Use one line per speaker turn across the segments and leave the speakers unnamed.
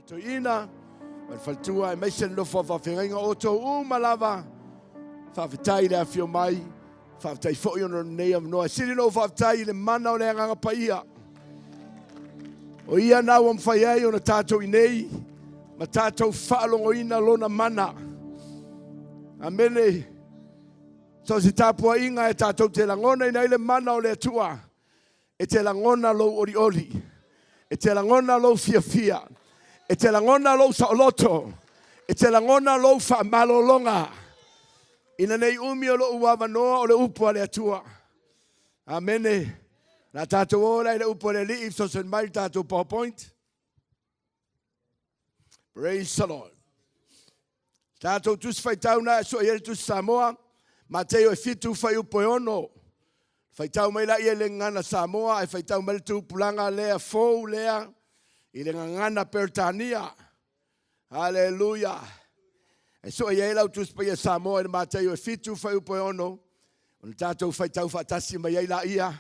le toeaina ma le faletua aemaise le nofo a faafeagaiga o outou uma lava. Faafetai i le afio mai, faafetai foi ona o lenei avanoa. E sili ona ou faafetai i le mana o le Agaga Paia. O ia na ua mafai ai ona tatou i nei ma tatou faalogoina lona mana. Amene. So se tapuaiga e tatou te lagonaina ai le mana o le Atua, e te lagona lou olioli, e te lagona lou fiafia, e te lagona lou saoloto, e te lagona lou faamalologa. Ina nei umi o lou avanoa o le upu a le Atua. Amene. La tatou o la i le upu a le Alii, fesoasoani mai le tatou PowerPoint. Praise the Lord. Tatou tusi faitau na e sua i ai le tusi Samoa, Mateo e 7 fuaiupu e 6. Faitau mai laia i le gagana Samoa ae faitau mai le tupulaga lea fou lea i le gagana Peretania. Haleluia. E sua i ai lau tusi paia Samoa i le Mateo e 7 fuaiupu e 6. Ona tatou faitau faatasi mai ai laia.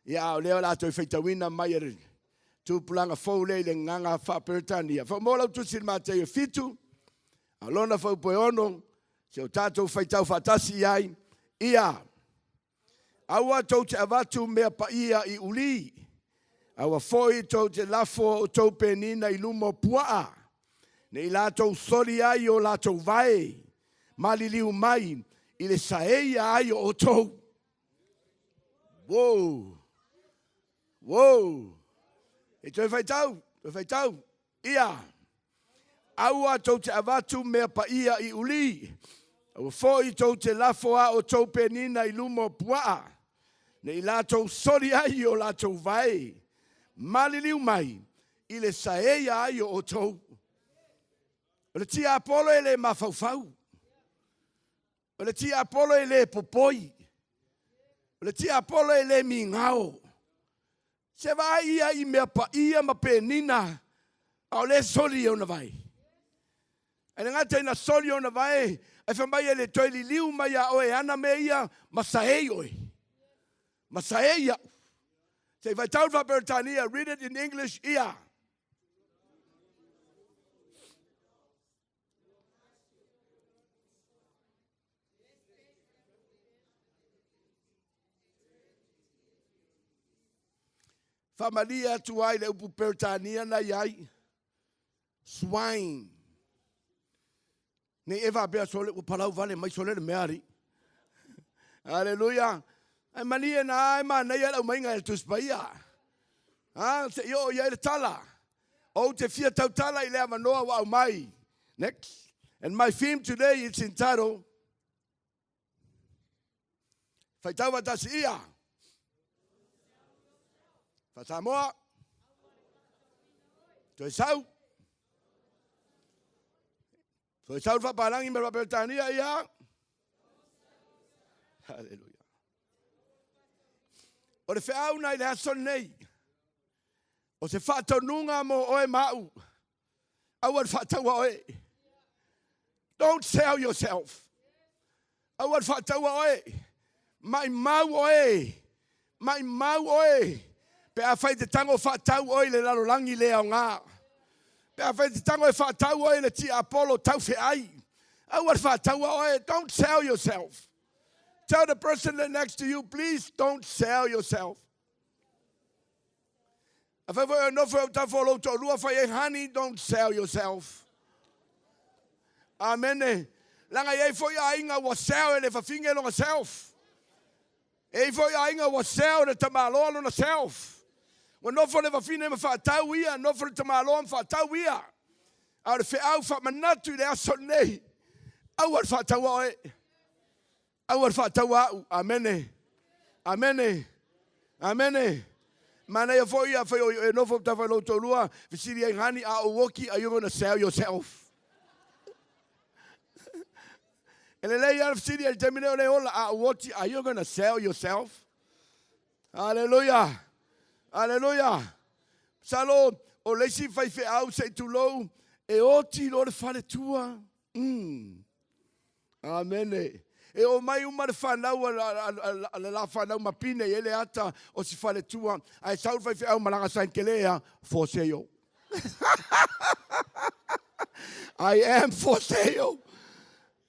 Ia a o lea o le a toe faitauina mai e le tupulaga fou lea i le gagana faa-Peretania. Faamoa lau tusi i le Mateo e 7, a o lona fuaiupu e 6, se o tatou faitau faatasi i ai, ia, aua tou te avatu mea paia i ulī, aua foi tou te lafo outou penina i luma o puaa, ne i latou soli ai o latou vae, maliliu mai i le saeia ai o outou. Wow! Wow! E toe faitau, toe faitau. Ia, aua tou te avatu mea paia i ulī, aua foi tou te lafo a outou penina i luma o puaa, ne i latou soli ai o latou vae, maliliu mai i le saeia ai o outou. O le tiapolo e le mafaufau. O le tiapolo e le popoi. O le tiapolo e le migao. Se vaai ia i mea paia ma penina, a o lea e soli i ona vae. E le gata ina soli ona vae, ae fai mai e le toe liliu mai ia oe e ana mea ia ma saei oe. Ma saei au. Se i faitau le faa-Peretania, read it in English, ia. Faamalie atu ai le upu Peretania na i ai, swine. Nei e faapea sole, ua palau vale mai sole le mea alii. Aleluia. Ae malie na e manaia le aumaiga e le Tusi Paia. Ha, se i oo i ai le tala. Ou te fia tautala i le avanoa ua aumai. Next. And my theme today is entitled Faitau Faatasi Ia. Faa-Samoa. Toe sau. Toe sau le faapalangi ma le faaperetania ia. Haleluia. O le feau na i le aso lenei, o se faatonuga mo oe ma au, aua le faataua oe. Don't sell yourself. Aua le faataua oe. Maimau oe. Maimau oe. Pe afai te tago faatau oe i le lalolagi le aoga. Pe afai te tago e faatau oe i le tiapolo taufeai. Aua le faataua oe. Don't sell yourself. Tell the person next to you, please don't sell yourself. Afai foi o nofo e ou tafa o lou toalua, fai ai, honey, don't sell yourself. Amene. Leaga e i ai foi aiga ua sell e le fafine lona self. E i ai foi aiga ua sell e le tamaloa lona self. Ua nofo le fafine ma faatau ia, nofo le tamaloa ma faatau ia. A o le feau faamanatu i le aso lenei, aua le faataua oe. Aua le faataua au. Amene. Amene. Amene. Manaia foi afai o e nofo tafa i lou toalua, fesili ai, honey, a ou oti, are you gonna sell yourself? E lelei lava le fesili ai i le taimi nei o le ola, a ou oti, are you gonna sell yourself? Aleluia! Aleluia! Masalo o le isi faifeau se i tulou e oti loa le faletua. Mm. Amene. E oo mai uma le fanau a le la fanau ma pine i ai le ata o si faletua, ae sau le faifeau ma lana sign kele a, for sale. I am for sale.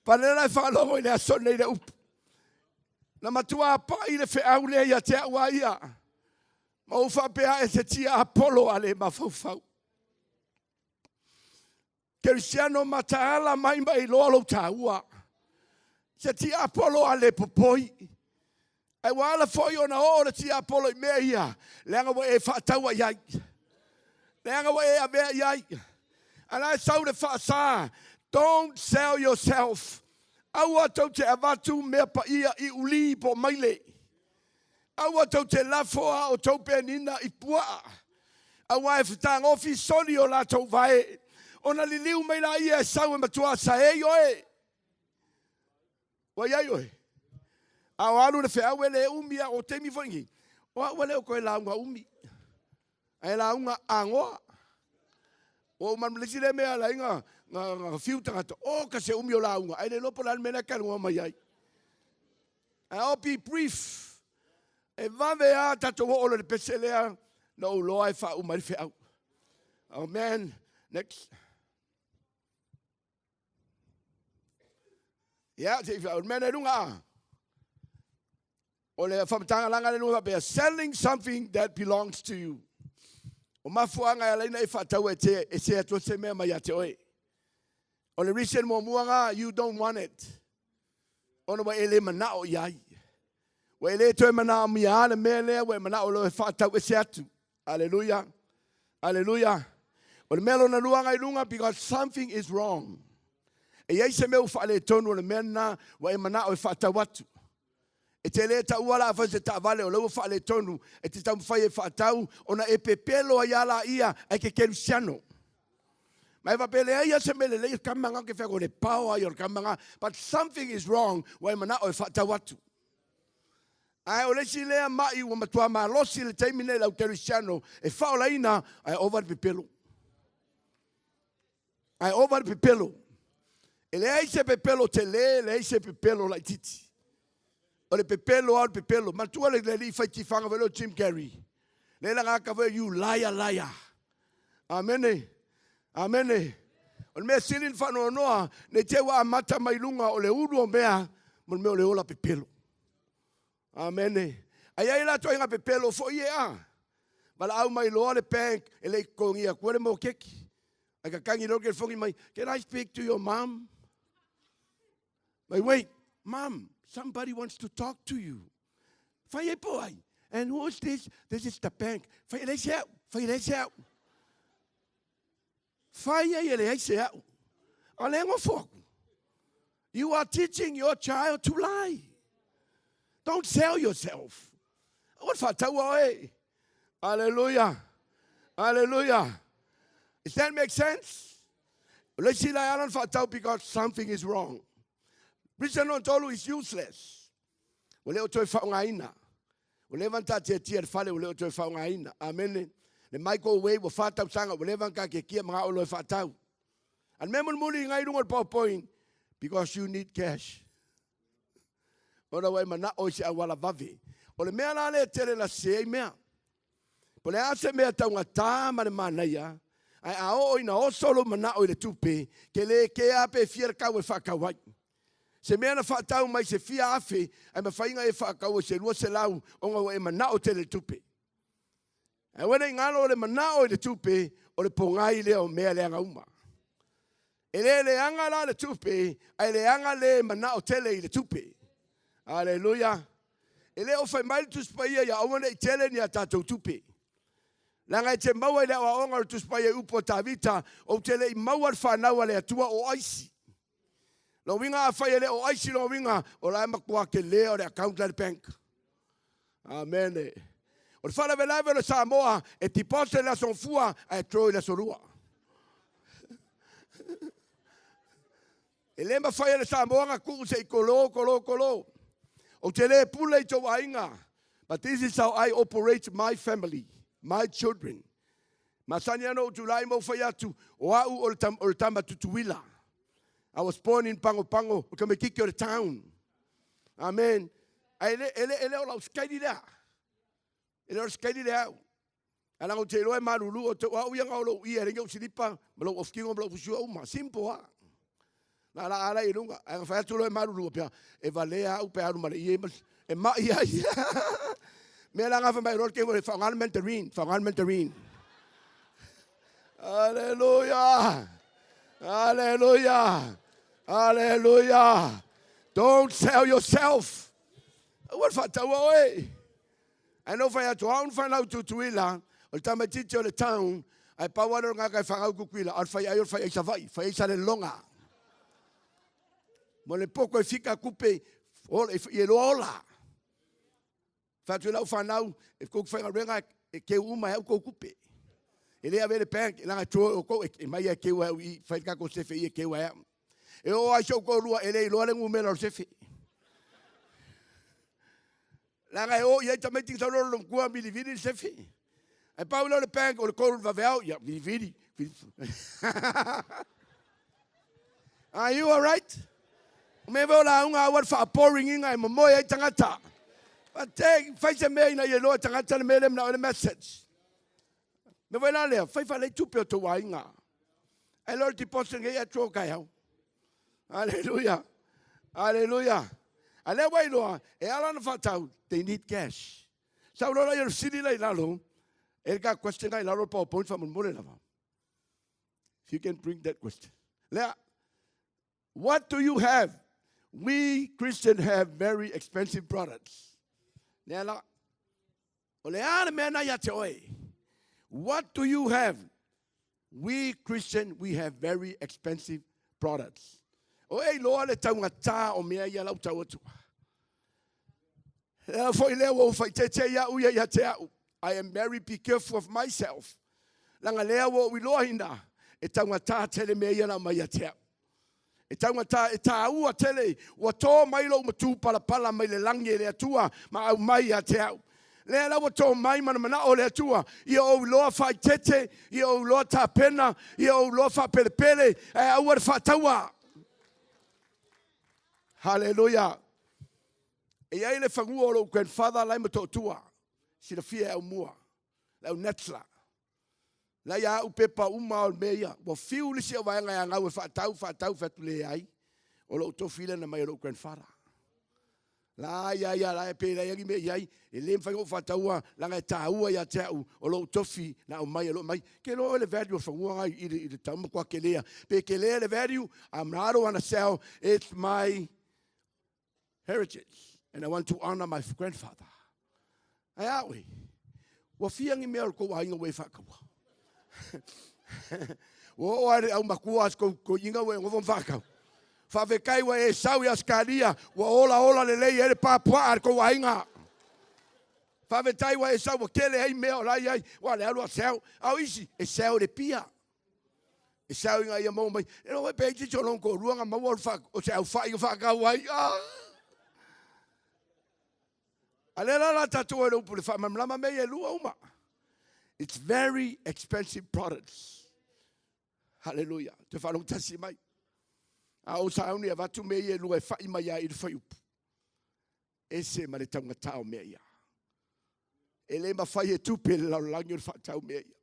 Palela e faalogo i le aso nei le upu. Na matua pai le feau lea ia te au a ia. Ma ou faapea e se tia Apolo a le mafaufau. Kerisiano mataala mai ma iloa lou taua. Se tiapolo a le popoi. Ae ua ala foi ona oo le tiapolo i mea ia, leaga ua e faataua i ai. Leaga ua e avea i ai. A la e sau le faasa, don't sell yourself. Aua tou te avatu mea paia i uli po o maile. Aua tou te lafo a outou penina i puaa, aua e fetagofi soli o latou vae, ona liliu mai laia e sau e matua saei oe. Ua i ai oe? A o alu le feau e le umi a o taimi foi nei, o au e le o toe lauga umi, ae lauga agoa. Ua ou malamalama le isi lea mea e ala ai ona fiu tagata, oka se umi o lauga, ae le iloa po o le a le mea la e talanoa mai ai. I'll be brief. E vave lava tatou oo loa i le pese lea na ou iloa e faauma ai le feau. Amen. Next. Ia, se i o le mea lea i luga a. O le faamatalaga lea i luga faapea, selling something that belongs to you. O mafuaaga e ala ai ona e faataua e te e se atu se mea mai ia te oe. O le reason muamua na, you don't want it. Ona ua e le manao i ai. Ua e le toe manaomia lava le mea lea, ua e manao loa e faatau ese atu. Aleluia. Aleluia. O le mea lona lua agai luga, because something is wrong. E i ai se mea ua faaletonu o le mea lena ua e manao e faatau atu. E te le taua la afai se taavale o lea ua faaletonu, e te taumafai e faatau ona e pepelo ai lava laia ae te kerisiano. Ma e faapea, leai lava se mea lelei o le tama lena, ou te fai atu, o le power ia o le tama lena, but something is wrong, ua e manao e faatau atu. Ae o le isi lea ma'i ua matua malosi i le taimi nei i le au kerisiano e faaolaina, ae ova le pepelo. Ae ova le pepelo. E leai se pepelo tele, leai se pepelo laitiiti. O le pepelo lava o le pepelo. Manatua le alii fai tifaga foi lea o Jim Carrey. Lea e laga ata foi you liar, liar. Amene. Amene. O le mea sili ona faanoanoa, ne i te i ua amata mai luga o le ulu o mea ma le mea o le ola pepelo. Amene. Ae i ai la ituaiga pepelo foi ia a. Valaau mai loa le bank e le i totogia atua le mokeki. Ae tatagi loa le telefoni mai, can I speak to your mom? Mai wait, mom, somebody wants to talk to you. Fai ai po ai. And who is this? This is the bank. Fai e leai se au. Fai e leai se au. Fai ai e leai se au. A lea nofo aku. You are teaching your child to lie. Don't sell yourself. Aua le faataua oe. Hallelujah. Hallelujah. Does that make sense? O le isi la e ala ona faatau because something is wrong. Reason lona tolu is useless. Ua le o toe faaaogaina. Ua leva ona taatiatia i le fale ua le o toe faaaogaina. Amene. Le microwave ua fa tausaga ua leva ona taatiatia manao loa e faatau. A o le mea mulimuli i luga o le PowerPoint, because you need cash. Ona ua e manao i se auala vave. O le mea la lea e tele na sese ai mea. Po o le a se mea taugata ma le manaia, ae a oo ina oso lou manao i le tupe, ke le kea pe fia le tau e faatau ai. Se mea na faatau mai se fia afe, ae mafai ona e faatau i se 200 ona ua e manao tele i le tupe. Ae aua ne i galo o le manao i le tupe, o le pogai lea o mea leaga uma. E le leaga la le tupe, ae leaga le manao tele i le tupe. Aleluia. E le o fai mai le Tusi Paia ia aua ne i tele ni a tatou tupe. Leaga e te maua i le aoaoga o le Tusi Paia i upu a Tavita, ou te le i maua le fanau a le Atua o aisi. Lona uiga afai e le o aisi lona uiga, o la e matua tele o le account la i le bank. Amene. O le faalavelave o le Samoa, e deposit i le aso Gafua ae draw i le aso Lua. E le mafai e le Samoa ona tuu se i kolo, kolo, kolo. Ou te le pule i tou aiga, but this is how I operate my family, my children. Masani lava ona ou tulai ma ou fai atu, o au o le tama Tutuila. I was born in Pagopago, o le tamaititi o le town. Amen. Ae le, e le, e le o lau sikaili lea. E le o le sikaili lea au. Ae leaga ou te iloa e malulu outou, o au ia na o lou ie e leai ni ou silipa ma lou off-kino ma lou fusiua uma. Simple lava. Na o laa la i luga, ae na fai atu loa e malulu pea, e valea au pe alu ma le ie ma e mai ai. Mea la na fai mai loa le table, faaaoga le mandarin, faaaoga le mandarin. Hallelujah! Hallelujah! Hallelujah! Don't sell yourself. Aua le faataua oe. Ae na ou fai atu, o au na fanau i Tutuila, o le tamaitiiti o le town, ae pau lava lea o le tagata e fanau i Tutuila, a o le faiai o le faiai Savaii, faiai Salelologa. Mo le poto e fika tupe, ola, e iloa ola. Fai atu i lau fanau, e tou te faigaluega, e keu uma e au tou tupe. E le ave i le bank, leaga e draw e outou, e mai lava e keu e au i i, fai le tatou sefe i i e keu e au. E oo lava i si ou toalua e le iloa le numera o le sefe. Leaga e o i ai tamaiti na sau loa lona matua vilivili le sefe. Ae pau lea o le bank o le 3 i le vaveao, ia vilivili. Are you alright? O mea foi o lauga aua le faa-boring ina e momoe ai tagata. But take, fai se mea ina ia iloa e tagata le mea lea e manao ai le message. Mea foi la lea, fai faalei tupe o tou aiga. Ae loa le deposit nei ae draw taeao. Hallelujah. Hallelujah. A lea ua iloa, e ala ona faatau, they need cash. Sau loa laia o le fesili la i lalo, e le ka question la i lalo o le PowerPoint faamolemole lava. If you can bring that question. Lea, what do you have? We Christian have very expensive products. Lea la, O le a le mea na ia te oe? What do you have? We Christian, we have very expensive products. O e iloa le taugatā o mea ia lau tau atu. Lea foi lea ua ou faitete ia'u ia ia te a'u. I am very be careful of myself. Leaga lea ua ou iloaina e taugatā tele mea ia na aumai ia te a'u. E taugata, e tāua tele, ua tō mai lou matūpalapala mai le lagi e le Atua ma aumai ia te au. Lea la ua tō mai ma le manao o le Atua, ia ou iloa faaeteete, ia ou iloa tapena, ia ou iloa faapelepele, ae aua le faataua. Haleluia! E i ai le fanua o lou grandfather la e Motootua, silafia e Aumua, le au Netzler. La ia au pepa uma o le mea ia. Ua fiu le isi au vaega e agau e faatau, faatau, fai atu leai. O lou tofi lea na mai e lou grandfather. La ia ia la e pe leai ni mea i ai, e le mafai ona ou faataua leaga e taua ia te au o lou tofi na aumai e lou mai. Ke iloa oe le value o le fanua na i le, i le tau matua kelea. Pe kelea le value, I'm not, I don't wanna sell, it's my heritage and I want to honor my grandfather. Ae a oe, ua fia ni mea o le tou aiga ua e faataua. Ua oo lava i le aumatua a si tou toeaina ua e nofo ma faatau. Faafetai ua e sau i Ausetalia, ua olaola lelei ai le pa puaa a le tou aiga. Faafetai ua e sau ua tele ai mea o la e i ai, ua le alu a sell. A o isi, e sell i le pia. E sau ina ia maua mai. E iloa pe ai se isi o lona toalua na maua o se aufai na faatau ai. Ah! A lea la la tatou ai le upu le faamalamalama mea ia e lua uma. It's very expensive products. Hallelujah. Toe faalogo tasi mai. A ou sauni e avatu mea ia e lua e fai mai ai i le fuaiupu. Ese ma le taugatā o mea ia. E le mafai e tupe le lalolagi o le faatau mea ia.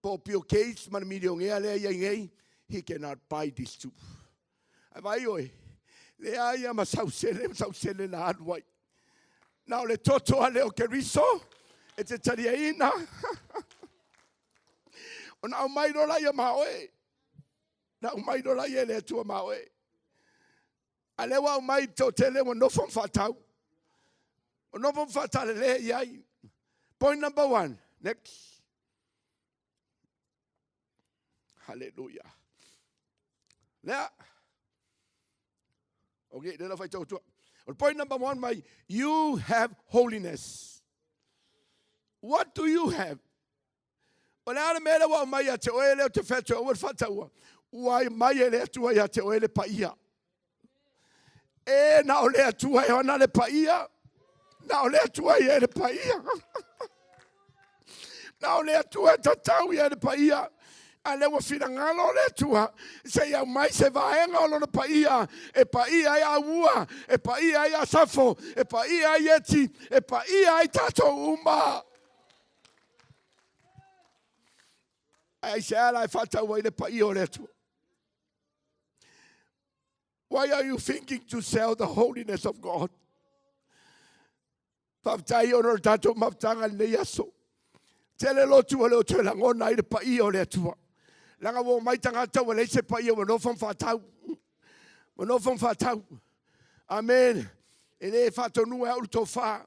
Po o Bill Gates ma le milionea lea i ai nei, he cannot buy this two. Ae vaai oe, leai lava ma sau sele ma sau sele na alu ai. Na o le toto a lea o Keriso e te taliaina. Ona aumai loa laia ma oe. Na aumai loa laia e le Atua ma oe. A lea ua aumai le toatele ua nofo ma faatau. Ua nofo ma faatalale i ai. Point number one. Next. Hallelujah. Lea. Okay, lea la faitau atua. O le point number one mai, you have holiness. What do you have? O le a le mea lea ua aumai ia te oe lea ou te fai atu ai, aua le faataua, ua aumai e le Atua ia te oe le paia. E na o le Atua e ona le paia, na o le Atua ia le paia. Na o le Atua e tatau ia le paia. A lea ua finagalo le Atua se i aumai se vaega o lona paia e paia ai Aua, e paia ai Asafo, e paia ai Eti, e paia ai tatou uma. Ae aisea la e faatau ai le paia o le Atua? Why are you thinking to sell the holiness of God? Faafetai ona o le tatou mafutaga i lenei aso. Tele lotu ua le o toe lagona ai le paia o le Atua. Leaga ua omai tagata ua leai se paia ua nofo ma faatau. Ua nofo ma faatau. Amen. E le faatonua e au le tofa.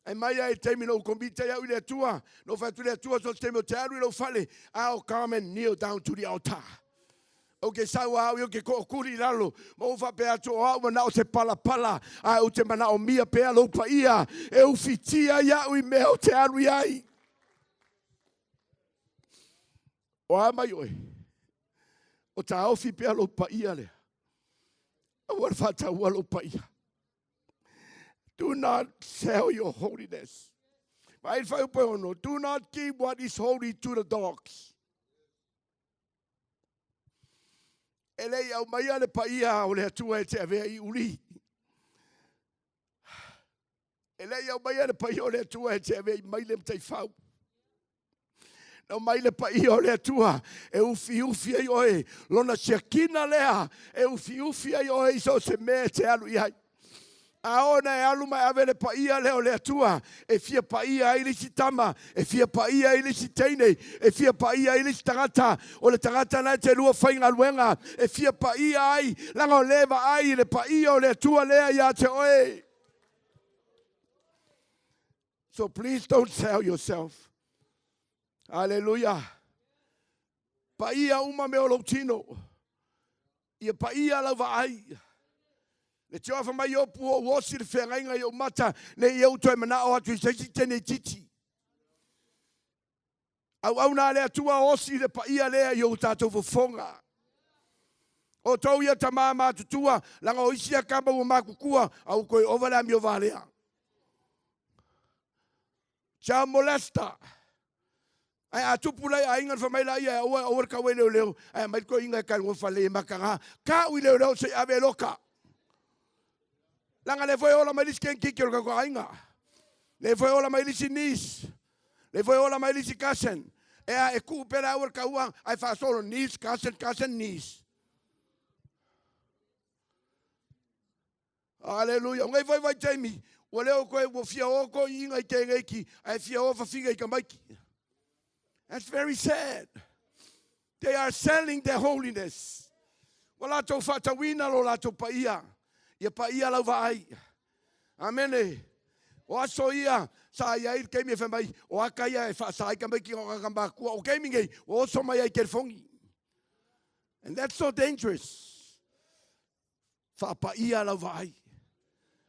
Ae mai lava i le taimi na ou commit ai au i le Atua, na ou fai atu i le Atua, so o se taimi ou te alu i lou fale, I'll come and kneel down to the altar. Ou te sau a au ia ou te tootuli i lalo, ma ou faapea atu, o au manao se palapala, ae ou te manaomia pea lou paia e ufitia iaʻu i mea ou te alu i ai. O a mai oe? O taofi pea lou paia lea. Aua le faataua lou paia. Do not sell your holiness. Vaai le fuaiupu e 6. Do not give what is holy to the dogs. E le i aumaia le paia o le Atua e te avea i uli. E le i aumaia le paia o le Atua e te avea i maile ma taifau. Na aumai le paia o le Atua e ufiufi ai oe, lona siakina lea e ufiufi ai oe i so o se mea e te alu i ai. A oo ina e alu ma e ave le paia lea o le Atua e fia paia ai le isi tama, e fia paia ai le isi teine, e fia paia ai le isi tagata, o le tagata lena e te lua faigaluega, e fia paia ai, leaga o lea e vaai i le paia o le Atua lea ia te oe. So please don't sell yourself. Hallelujah. Paia uma mea o lou tino. Ia paia lau vaai. Le tiofa mai Iopu ua ou osi le feagaiga i ou mata, ne i ou toe manao atu i se isi teine itiiti. Auauna a le Atua osi le paia lea i o tatou fofoga. O tou ia tama matutua, leaga o isi ia tama ua matutua, a ua toe ova le amio valea. Child molester. Ae a tupu la i aiga ona fai mai laia, aua aua le taua i leoleo, ae aumai le toeaina e tago fale e mataga, tau i leoleo se i ave e loka. Leaga lea foi e ola mai le isi kenkiki o le tatou aiga. Lea foi e ola mai le isi niece. Lea foi e ola mai le isi cousin. E a e tuu pea le aua le taua ae faasolo niece, cousin, cousin, niece. Aleluia. O nei foi vaitaimi, ua le o toe ua fia o toeaiina i tēneiki, ae fia o fafine i tamaiti. That's very sad. They are selling their holiness. Ua latou faatauina lo latou paia. Ia paia lau vaai. Amene. O aso ia, sa i ai le taimi e fai mai, o ata ia e faasa ai tamaiti o tagata matutua. O taimi nei, ua oso mai ai i telefoni. And that's so dangerous. Faapaia lau vaai.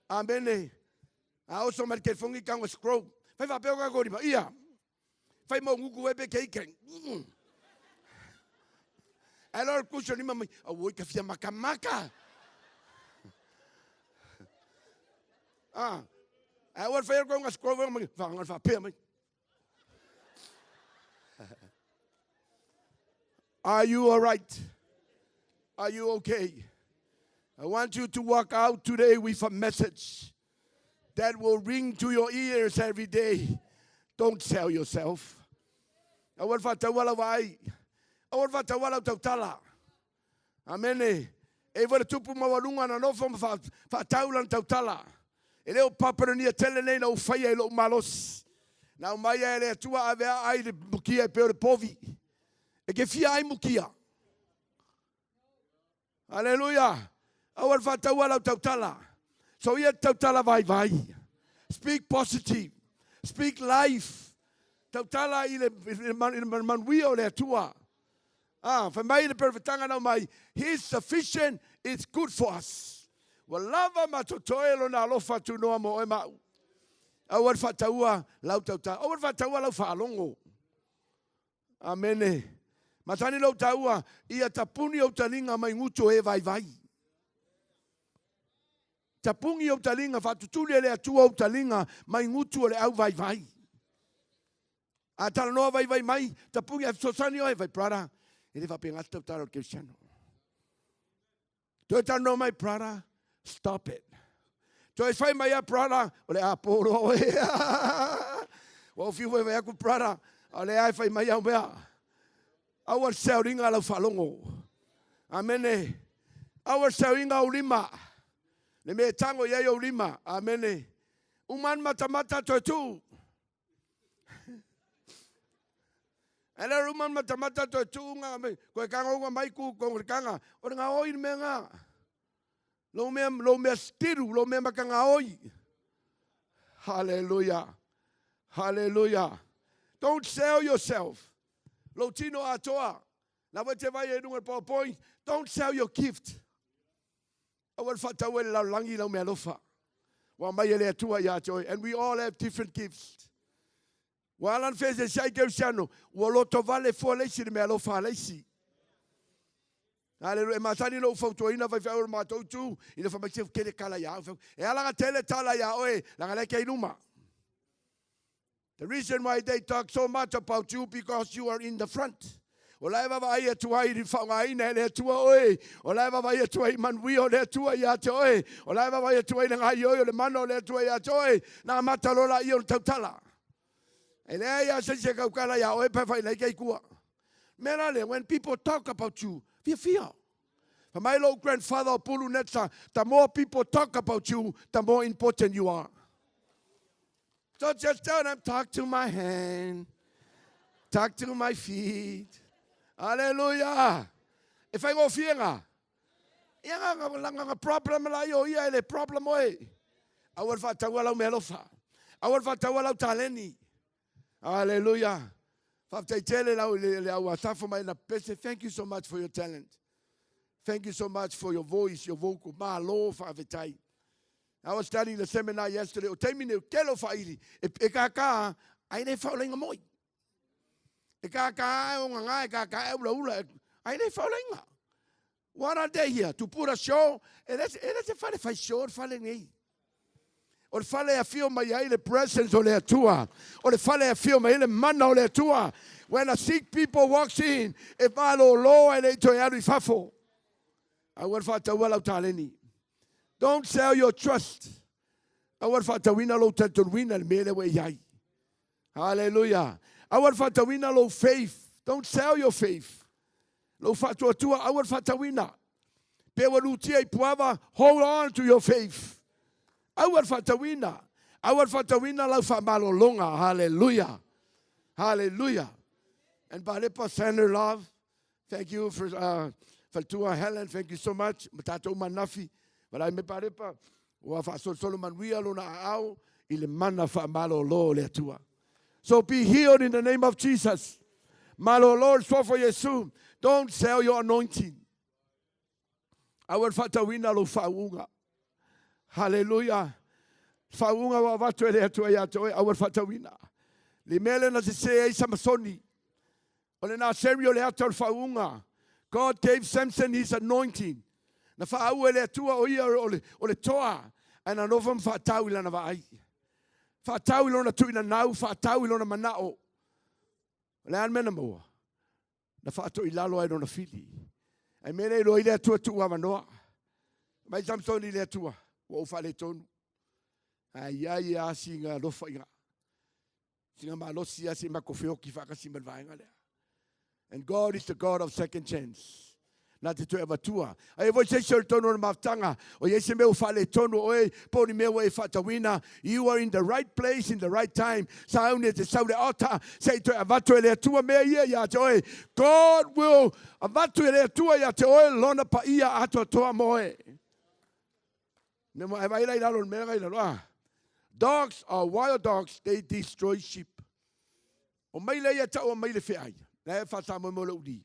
Amene. A oso mai le telefoni tago scroll. Fai faapea o tatou lima. Ia. Fai mau gutu e pe kei kei. Ae loa le kusi o lima mai. Auoi ka fia makamaka. Ah. Ae ua fai au scroll mai. Whaanga faapea mai. Are you all right? Are you okay? I want you to walk out today with a message that will ring to your ears every day. Don't sell yourself. Aua le faataua lau vaai. Aua le faataua lau tautala. Amene. E iwa le tupu maualuga na nofo ma faatau lana tautala. E le o Papelonia tele nei na ou faia i lou malosi. Na aumai ai e le Atua ave a ai le mukia e pei o le povi. E ke fia ai mukia. Aleluia. Aua le faataua lau tautala. So ia te tautala vaivai. Speak positive. Speak life. Tautala i le, i le, i le manuia o le Atua. Ah, fai mai le perofetaga na aumai, His sufficient is good for us. Ua lava ma totoe lona alofa tunoa mo oe ma au. Aua le faataua lau tautala, aua le faataua lau faalogo. Amene. Matani lou taua, ia tapuni ou taliga mai gutu o e vaivai. Tapuni ou taliga, faatutuli e le Atua ou taliga mai gutu o le au vaivai. A talanoa vaivai mai, tapuni a fesoasoani oe, fai brother, e le faapena se tautala o le kerisiano. Toe talanoa mai, brother, stop it. Toe fai mai a brother, o le a pō loa oe. Ua ou fiu fai atu, brother, a o lea e fai mai au mea. Aua le sell-ina lau faalogo. Amene. Aua le sell-ina ou lima. Le mea e tago i ai ou lima. Amene. Uma ni matamata toe tuu. Ae le uma ni matamata toe tuu nga me koe kanga unga mai ku kongrekanga. O le ngaoi le mea nga. Lou mea, lou mea stiru, lou mea makagaoi. Hallelujah. Hallelujah. Don't sell yourself. Lou tino atoa. La foi te vai e lunga PowerPoint. Don't sell your gift. Aua le faataua i le lalolagi lau mealofa. Ua aumai e le Atua ia te oe. And we all have different gifts. Ua ala ona feeseeseai kerisiano, ua lotovale fua le isi i le mealofa a le isi. Aleluia. E masani lou fautuaina faifeau o le matou itu, ina fai mai se tele tala ia au. E ala na tele tala ia oe, leaga lea e te i luma. The reason why they talk so much about you because you are in the front. O la e vaavaai atu ai i le faaaogaina e le Atua oe. O la e vaavaai atu ai i manuia o le Atua ia te oe. O la e vaavaai atu ai i le gaoioi o le mana o le Atua ia te oe. Na amata loa laia ona tautala. E leai lava se isi e tautala iā oe pe afai e i tua. Mea la lea, when people talk about you, fiafia. Fai mai lou grandfather o Pulu Netsa, the more people talk about you, the more important you are. So just tell them, talk to my hand, talk to my feet. Hallelujah. E faigofie ngā. Ia ngā ngā ngā ngā problem la i o ia e le problem oe. Aua le faataua lau mealofa. Aua le faataua lau taleni. Hallelujah. Faafetai tele lau le, le au asafo mai na pese. Thank you so much for your talent. Thank you so much for your voice, your vocal. Malo faafetai. I was studying the seminar yesterday. O taimi nei, tele o faili. E, e kākā, ai le faolainga moi. E kākā e o ngā, e kākā e ula ula. Ai le faolainga. What are they here? To put a show? E le, e le se fale fai show, le fale nei. O le fale e afio mai ai le presence o le Atua. O le fale e afio mai ai le mana o le Atua. When a sick people walks in, e malōlō e le i toe alu i fafo. Aua le faataua lau taleni. Don't sell your trust. Aua le faatauina lou talitonuina i le mea lea ua e i ai. Hallelujah. Aua le faatauina lou faith. Don't sell your faith. Lou faatuatua, aua le faatauina. Pe ua lutia i puava, hold on to your faith. Aua le faatauina. Aua le faatauina lau faamalologa. Hallelujah. Hallelujah. And Palepa send her love. Thank you for Faletua Helen, thank you so much. Ma tātou manafi. Wala me Palepa, ua faasolosolo manuia lona aao i le mana faamalolo o le Atua. So be healed in the name of Jesus. Malolo le suafa o Iesu. Don't sell your anointing. Aua le faatauina lou faauuga. Hallelujah. Faauuga ua avatu e le Atua ia te oe, aua le faatauina. Le mea lea na sese ai Samasoni. O le Naseri o le ata o le faauuga. God gave Samson his anointing. Na faauu e le Atua o ia o le, o le toa, ae na nofo ma faatau i lana vaai. Faatau i lona tuuinanau, faatau i lona manao. O le a le mea na maua? Na faatoilalo ai lona fili. Ae mea lea iloa ai le Atua tuu avanoa. Mai Samsoni i le Atua, ua ou faaletonu. Ae iai a sina alofa iga. Sina malosi a se matou feoti faatasi ma le vaega lea. And God is the God of second chance. Na te toe avatua. Aia foi se isi o le tonu o le mafutaga, o i ai se mea ua faaletonu o oe, po o ni mea ua e faatauina, you are in the right place in the right time. Sauni e te sau i le altar, se i toe avatu e le Atua mea ia ia te oe. God will avatu e le Atua ia te oe lona paia atoatoa mo oe. Me mo e vai la i lalo le mea i lalo. Ah. Dogs are wild dogs, they destroy sheep. O maile ia tau o maile feai. La e whātāmoe mo le uli.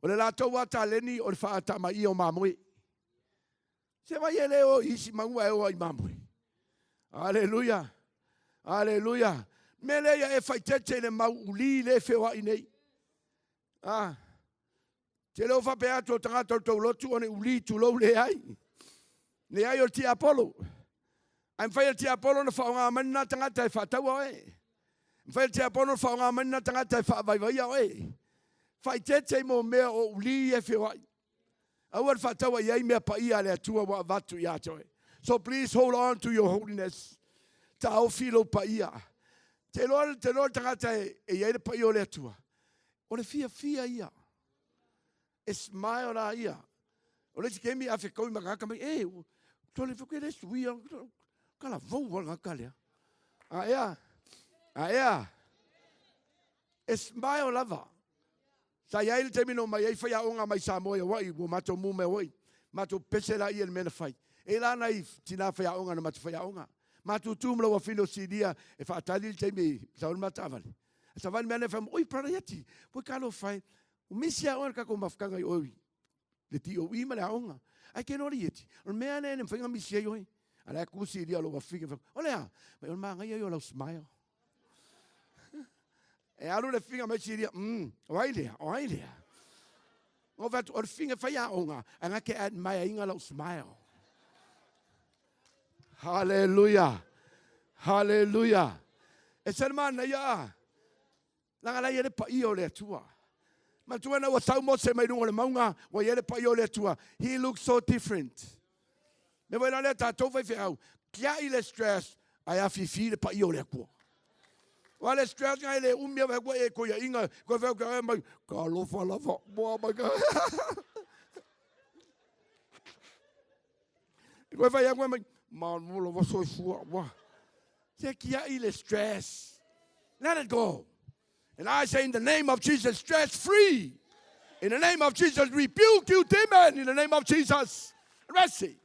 O le lātou a taleni o le whaatama i o mamoe. Se vai e le o isi maua e o ai mamoe. Aleluia. Aleluia. Me le ia e whaitete i le mau uli le wheoai nei. Ah. Te leo faapea atu o tagata o le tou lotu ona uli tulou leai. Leai o le tiapolo. Ae mafai e le tiapolo ona faaaoga mai lena tagata e faataua oe. Mafai e le tiapolo ona faaaoga mai lena tagata e faavaivaia oe. Faaeteete i mo mea o uli e feoai. Aua le faataua i ai mea paia a le Atua ua avatu ia te oe. So please hold on to your holiness. Taofi lou paia. Te iloa, te iloa le tagata e, e i ai le paia o le Atua. O le fiafia ia. E smile la ia. O le isi kemi a fekaui ma tagata mai, e, tole fai ke le suia, kala vau a gata lea. A ea, a ea, e smile lava. Sa i ai le taimi na omai ai faiaoga mai Samoa i Hawaii, ua matou mu mai Hawaii, matou pese laia i le mea na fai. E i la nai tina faiaoga na matou faiaoga. Matou tu ma lau afine o Silia e faatali le taimi e sau ai le ma taavale. A savali mai ane fai mai, oi brother Iati, ua talofa e, ua misi lava oe i le tatou mafutaga i oe i le DOE ma le aoga. Ae te iloa le Ieti, o le mea lea e le mafai ona misi ai oe. A la e tu Silia o lou afine, fai mai, o le a? Mai o le manaia ia o lau smile. E alu le figa mai Silia, o ai lea, o ai lea? Na ou fai atu, o le figa e faiaoga, ae na te admire ina lau smile. Haleluia! Haleluia! E se le manaia a? Leaga la e i ai le paia o le Atua. Manatua ina ua sau Mose mai luga o le mauga, ua i ai le paia o le Atua. He looks so different. Mea foi la lea tatou faifeau, tiai le stress ae afifi le paia o le Atua. Aua le stress na e le umi lava ua e koiaina, koe fai atu mai, talofa lava, moa mai ka. Koe fai atu mai, malo lava soifua, ua. Se tiai le stress. Let it go. And I say in the name of Jesus, stress free. In the name of Jesus, rebuke you demon. In the name of Jesus. Resi.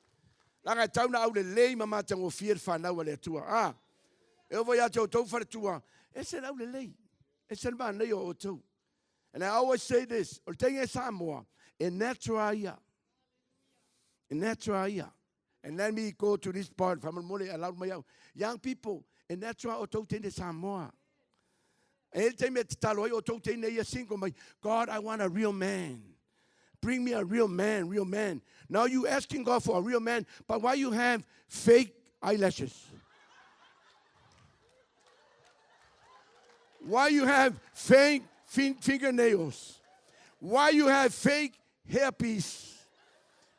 Leaga e tau na aulelei ma matagofie le fanau a le Atua. Ah, e oo foi ia te outou faletua, ese le aulelei, ese le manaia o outou. And I always say this, o le teine Samoa, e natural ia. E natural ia. And let me go to this part, faamolemole e alaulu mai au. Young people, e natural outou teine Samoa. E i ai le taimi e tatalo ai outou teine ia single mai, God, I want a real man. Bring me a real man, real man. Now you asking God for a real man, but why you have fake eyelashes? Why you have fake fingernails? Why you have fake hairpiece?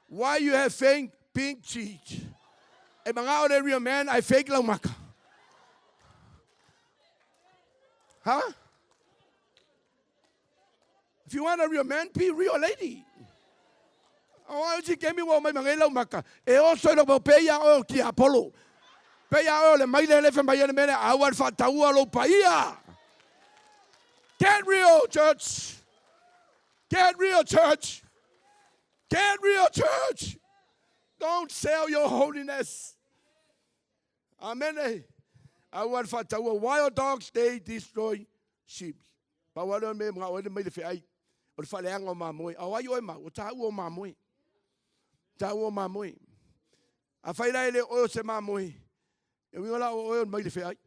Why you have fake pink cheeks? E manao le real man ae fake lau maka. Huh? If you want a real man, be real lady. O ai si kemi ua mai mangai lau maka. E oso i lau pe ia oe o tiapolo. Pe ia oe o le maile le whai mai le mele a ua whataua lou paia. Get real, church. Get real, church. Get real, church. Don't sell your holiness. Amene. Aua le faataua. Wild dogs, they destroy sheep. Pau lava lea o le mea e manao ai le maile feai, o le faaleaga o mamoe. A o ai oe mau? O taua o mamoe. Taua o mamoe. Afai la e le o oe o se mamoe, e uiga la o oe o le maile feai.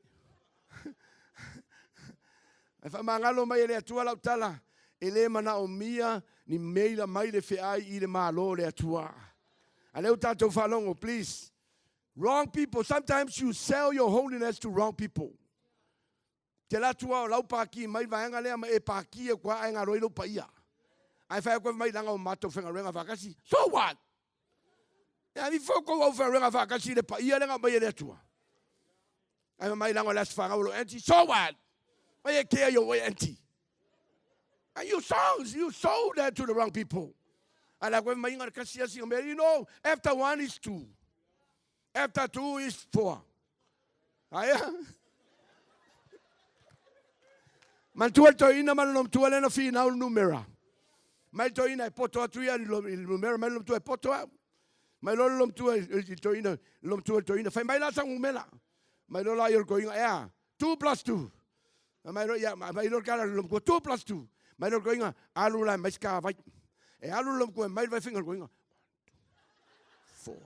Ae faamagalo mai e le Atua lau tala, e le manaomia ni meila maile feai i le Malo o le Atua. A lea ua tatou faalogo, please. Wrong people, sometimes you sell your holiness to wrong people. Te alu atu lava o lau pākī mai le vaega lea ma e pākī atu lava ae galo ai lou paia. Ae fai atu ai mai leaga o matou faigaluega faatasi. So what? E aveifo outou aufaigaluega faatasi i le paia lea na aumai e le Atua. Ae fai mai leaga o le aso fanau o lou aunty. So what? Why e care your way aunty? And you sold, you sold that to the wrong people. Ae la koe mai ngā kasi asi mea, you know, after one is two. After two is four. Aia. Manatua le toeaina ma le lomtua lea na finau le numera. Mai le toeaina e poto atu ia i le numera, mai le lomtua e poto au. Mai loa le lomtua i le toeaina, le lomtua i le toeaina, fai mai la sau numera. Mai loa la ia o le toeaina, ea, 2 plus 2. Mai loa ia, mai loa le tala i le lomtua, 2 plus 2. Mai loa le toeaina, alu la e mai se vai. E alu le lomtua e mai le vaifaiga o le toeaina, 4.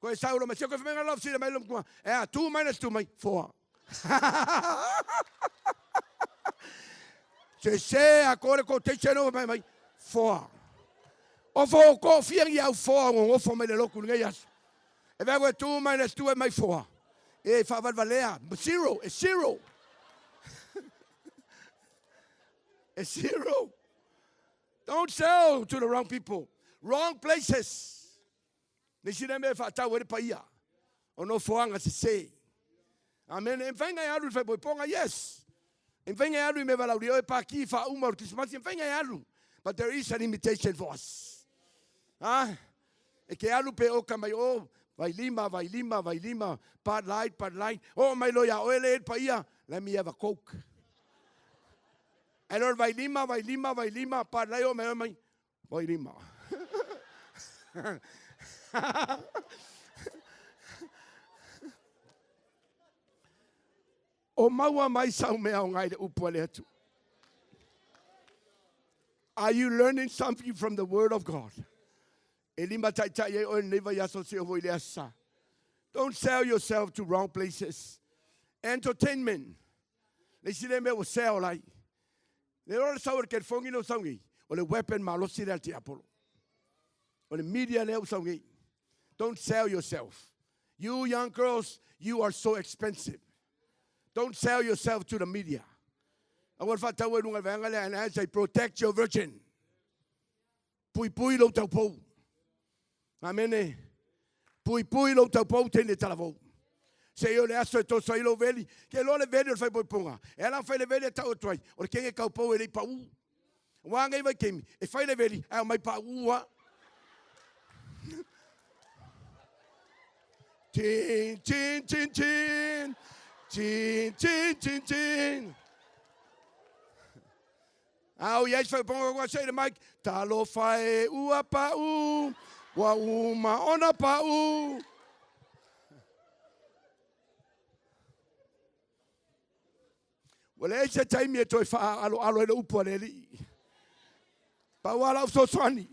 Koe sau lo mai, se koe whamenga love sila mai lomtua, ea, 2 minus 2 mai, 4. Se se a kore ko te se no mai mai, 4. O fo ko fia i au 4 ngongofo mai le loku nei aso. E vea koe 2 minus 2 e mai 4. E whawalwalea, 0, e 0. E 0. Don't sell to the wrong people. Wrong places. Le isi lea mea e faatau ai le paia o nofoaga sese. Amen. E mafai ona e alu i le faaipoipoga, yes. E mafai ona e alu i mea valaaulia e paki faauma o le Kirisimasi, e mafai ona e alu. But there is a limitation for us. Ha? E ke alu pe oka mai o, Vailima, Vailima, Vailima, Bud Light, Bud Light, oo mai loa iā oe le e le paia, let me have a Coke. Ae loa le Vailima, Vailima, Vailima, Bud Light, oo mai oe mai, Vailima. O maua mai sau mea o ngai le upu a le Atua. Are you learning something from the word of God? E lima taitai ai oe lenei vaiaso seia oo foi i le Aso Sa. Don't sell yourself to wrong places. Entertainment. Le isi lea mea ua sell ai. Le iloa le sau o le kelefogi lea ua sau nei, o le weapon malosi lea a le tiapolo. O le media lea ua sau nei. Don't sell yourself. You young girls, you are so expensive. Don't sell yourself to the media. Aua le faataua i luga i le vaega lea and I say protect your virgin. Puipui lou taupou. Amene. Puipui lou taupou teine talavou. Seia o le aso e toso ai lou veli, ke iloa le veli o le faaipoipoga. E ala ona fai le veli e tau atu ai, o le kege kaupou e le i paū. Ua a nei vaitaimi, e fai le veli ae omai paū lava. Tin, tin, tin, tin. Tin, tin, tin, tin. A o i ai se faaipoipoga kua sei le mic, Talofa e ua paʻu, ua uma ona paʻu. Ua leai se taimi e toe faaaloalo ai le upu a le Alii. Pau lava lau fesoasoani,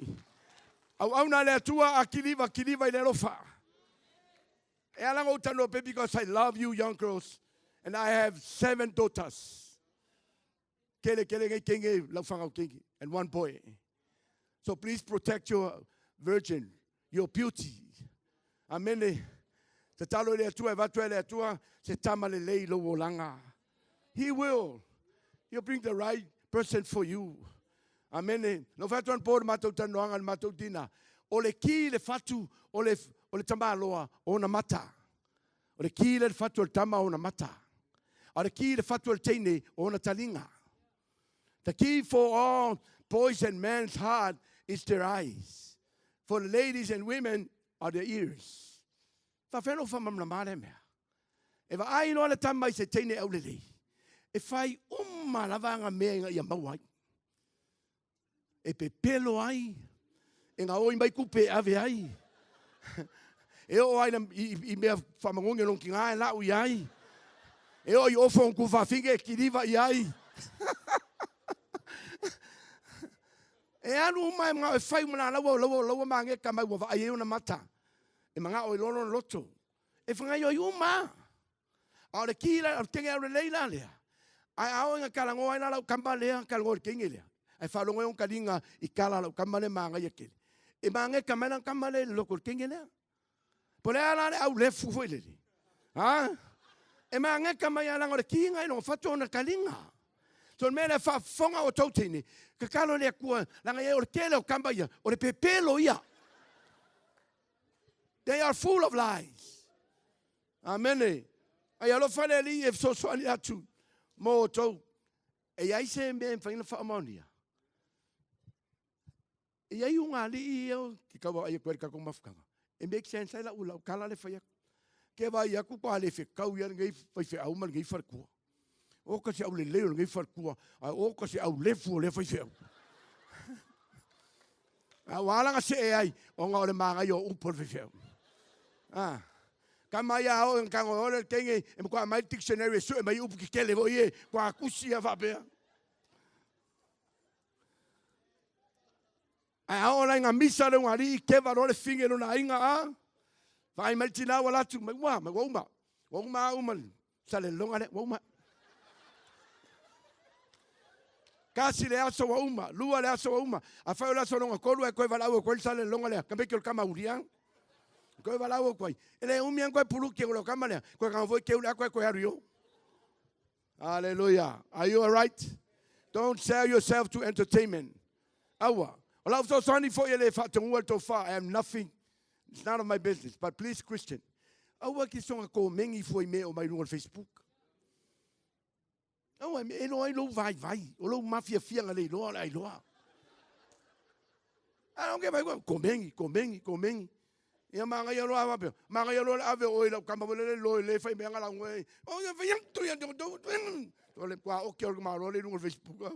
auauna a le Atua a kiliva, kiliva i le alofa. E ala ona ou talanoa pea because I love you young girls and I have seven daughters. Kele kele nei kenge lau fanau kenge and one boy. So please protect your virgin, your beauty. Amene. Tatalo i le Atua e avatu e le Atua se tama lelei i lou olaga. He will. He'll bring the right person for you. Amene. Na ou fai atu anapo i le matou talanoaga i le matou dinner, o le ki i le fatu o le, o le tamaloa o ona mata. O le ki lea i le fatu o le tama o ona mata. A o le ki i le fatu o le teine o ona taliga. The key for all boys and men's heart is their eyes. For the ladies and women are their ears. Faafefea ona ou faamalamalama lea mea? E vaai loa le tama i se teine aulelei, e fai uma lava ana mea ina ia maua ai. E pepelo ai, e gaoi mai tupe e ave ai, e oo ai i mea faamagogi o lona tina e lau i ai, e oo i ofo o ona tuafafine e kiliva i ai. E alu uma e manao e fai uma la laua laua laua mageka mai ua vaai ai ona mata. E manao ai loa lona loto. E fagaioi uma lava. A o le ki la, o le teine aulelei la lea, ae a oo ina talanoa ai la lau tama lea, talanoa i le teine lea, ae faalogo ai ona taliga i tala a lau tama lea manaia tele, e mageka mai lana tama lea i le loto o le teine lea. Po o le a la le aulefu foi lele, ha? E mageka mai lava leaga o le ki lena i lona fatu ona taliga. So o le mea lea, faafofoga outou teine, tatalo i le Atua, leaga o le tele o tama ia, o le pepelo ia. They are full of lies. Amene. Ai alofa le Alii e fesoasoani atu mo outou. E i ai se mea e mafai ona faamaonia. E i ai ugaalii ia ke tau vaai atu ai i le tatou mafutaga. E make sense ai lau, lau tala le fai atu. Ke vaai atu pa le fetau ia lenei faifeau ma lenei faletua. Oka se aulelei o lenei faletua, ae oka se aulefu o lea faifeau. A ua ala na see ai, ona o le manaia o upu a le faifeau. Ah. Tama ia a oo ina tago e ole le teine, e matua aumai le dictionary e sue mai upu tetele foi e matua tusi lava faapea. Ae a oo la ina misa le ugaalii, keva loa le fine i lona aiga, a vaai mai le tina ua alu atu, mai ua, mai ua uma, ua uma a uma saleloga lea, ua uma. Tasi le aso ua uma, lua le aso ua uma, afai o le aso lona tolu ae toe valaau atu ai le saleloga lea, tamaiti o le tama ulia, toe valaau atu ai. E le umi lava ona toe puluki o lau tama lea, toe tago foi teu le ato ae toe alu i o. Hallelujah. Are you alright? Don't sell yourself to entertainment. Aua. O lau fesoasoani foi e le faatonua le tofa. I am nothing. It's none of my business. But please, Christian, aua ke soga komeni fua i mea o mai luga o le Facebook. Aua, e iloa ai lou vaivai, o lou mafiafiaga le iloa o le a iloa. A ke mai komeni, komeni, komeni. Ia magaia loa faapea, magaia loa le ave o oe i lau kama foi lele loe le fai mea lauga ai. O ia fai atu ia o le kua oke o le malo le i luga o le Facebook.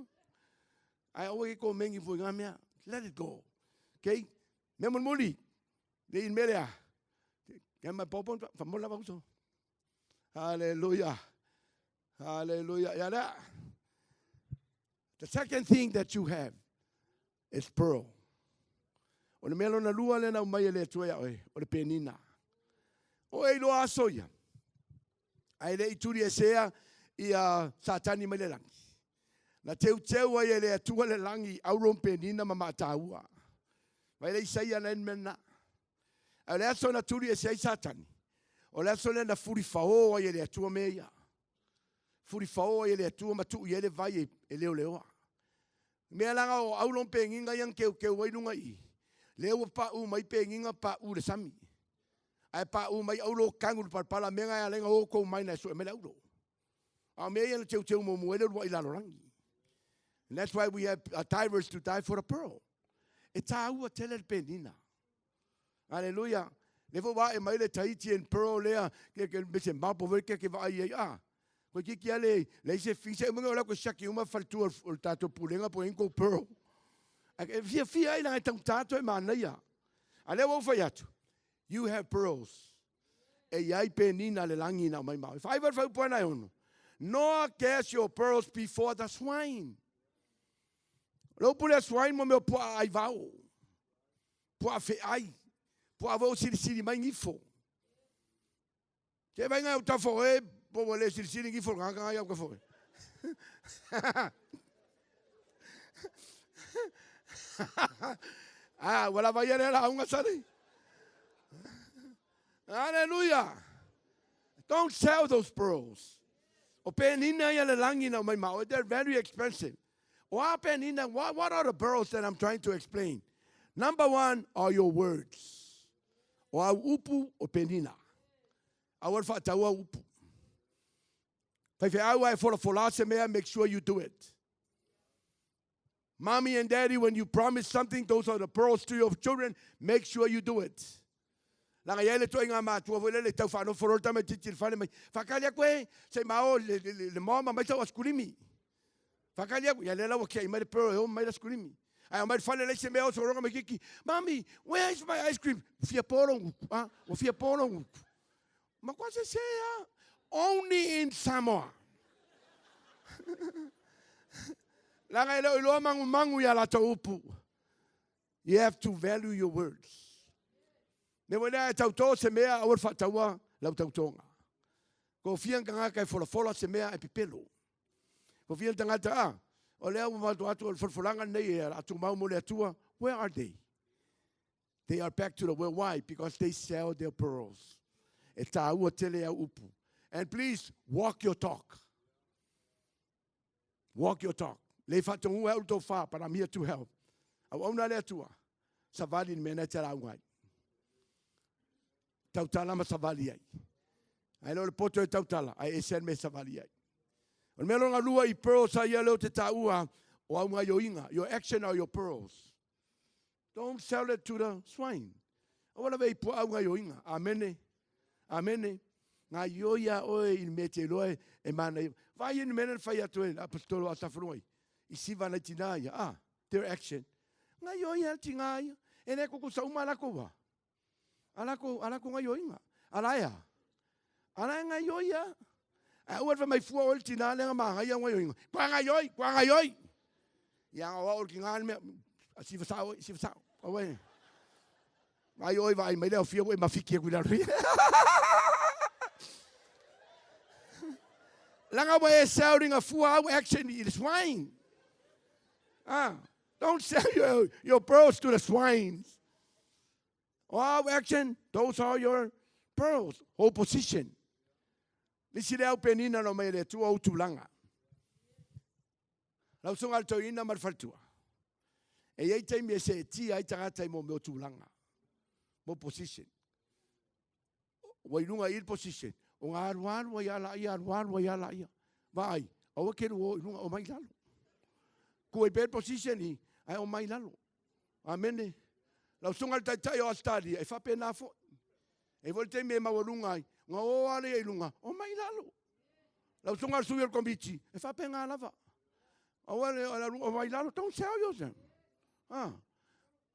Ae aua ke komeni foi ngā mea. Let it go. Okay? Mea mulimuli, le i mea lea. Ke mai popo, whamola wauso. Hallelujah. Hallelujah. Ia lea. The second thing that you have is pearl. O le mea lona lua lea na aumai e le Atua ia oe, o le penina. O e iloa aso ia, ae le i tuliesea ia Satani mai le lagi. Na teuteu ai e le Atua le lagi auro penina ma maataua. Vai le Isaia na mena. Ae o le aso na tuliese ai Satani, o le aso lea na fulifaō ai e le Atua mea ia. Fulifaō ai e le Atua ma tuu i ai le vai e leoleoa. Mea leaga o auro ma peniga ia na teuteu ai luga i i, lea ua paʻu mai peniga paʻu i le sami. Ae paʻu mai auro tanu i le palapala, mea na e ala ai ona o tou mai na e sue mai le auro. A o mea ia na teuteu muamua ai le uluai lalolagi. And that's why we have divers to dive for the pearl. E tāua tele le penina. Aleluia. Le foi ua ae mai le Tahitian pearl lea, ke ke me se mapo foi ke ke vaai ai a. Koe kiki a le le se fi se munga o la ko shaki uma faletua o le tatou pulega po ingo pearl. E fia fia ai langa e taugata toe manaia. A lea ua ou fai atu, you have pearls. E i ai penina le lagi na aumai ma oe. Faaiva le fuaiupu ana e ono. Nor cast your pearls before the swine. O le upu lea swine mo mea o puaa ai vao. Puaa feai. Puaa foi o silisili mai gifo. Ke vai ngai au tafo e, po ua le silisili gifo le tagata ngai au tafo e. Ah, ua lava ia lea lauga sali. Hallelujah. Don't sell those pearls. O penina ia le lagi na aumai ma oe. They're very expensive. O a penina, what are the pearls that I'm trying to explain? Number one are your words. O au upu o penina. Aua le faatau au upu. Faifeau a e folafola se mea, make sure you do it. Mommy and daddy, when you promise something, those are the pearls to your children, make sure you do it. Leaga i ai le toaiga matua foi lele tau whaanofo loa le tamaitiiti i le fale mai. Whakali aku e, se i mao le, le, le, le mama mai sau asikulimi. Whakali aku, ia lea la ua kiai mai le pearl e o mai le asikulimi. Ae omai le fale leai se mea oso roga mai kiki. Mommy, where is my ice cream? Fia polo uku, ah, ua fia polo uku. Matua sese a. Only in Samoa. Leaga e le o iloa magumagu i a latou upu. You have to value your words. Ne wai lea e tautō se mea aua le faataua lau tautoga. Ko fia tagata e folafola se mea e pepelo. Ko fia tagata a, o lea ua matou atu o le folafolaga lenei e a tumau mo le Atua. Where are they? They are back to the world. Why? Because they sell their pearls. E tāua tele au upu. And please, walk your talk. Walk your talk. Le whaatongu e au tō whā, but I'm here to help. Au auna le Atua, savali ni mea nei te rau ai. Tautala ma savali ai. Ai leo le poto e tautala, ai e se me savali ai. O le mea longa lua i pearls a ia leo te tāua o au ngaioinga. Your action are your pearls. Don't sell it to the swine. Aua lawe i puaa au ngaioinga. Amene. Amene. Ngaioi a oe i le mea te iloa e manaia. Vaai ni mea na fai atu e apostolo a Tafanuai. I siva nai tinā ia. Ah, their action. Ngaioi a tinā ia. E le kukusa uma lako wa. A lako, a lako ngaioinga. A la ea. A la e ngaioi a. A ua mai fua o le tinā le nga mahangai au ngaioinga. Kua ngaioi, kua ngaioi. Ia nga oa o le ki ngā mea. A siva sao, siva sao. Aua e. Vai oi vai mai lea o fia ua e mafiki aku i lalo. Langa ua e sell ringa fua au action i le swine. Ah, don't sell your pearls to the swines. O au action, those are your pearls. Whole position. Lisi le au penina no mai le Atua ou tulaga. Lau susuga le toeaina ma le faletua. E i ai taimi e seetia ai tagata i mo mea o tulaga, mo position. Ua i luga i le position, o ngā alualu ai a laia, alualu ai a laia. Vaai, aua ke lu o i luga, o mai i lalo. Kua i pea le position i, ae o mai i lalo. Amene. Lau susuga i le Taitai o Ausetalia, e faapena foi. E i ai foi le taimi e maualuga ai, ona o lava lea i luga, omai i lalo. Lau susuga i le sui o le Komiti, e faapena lava. Aua le omai i lalo, don't sell yourself. Ah.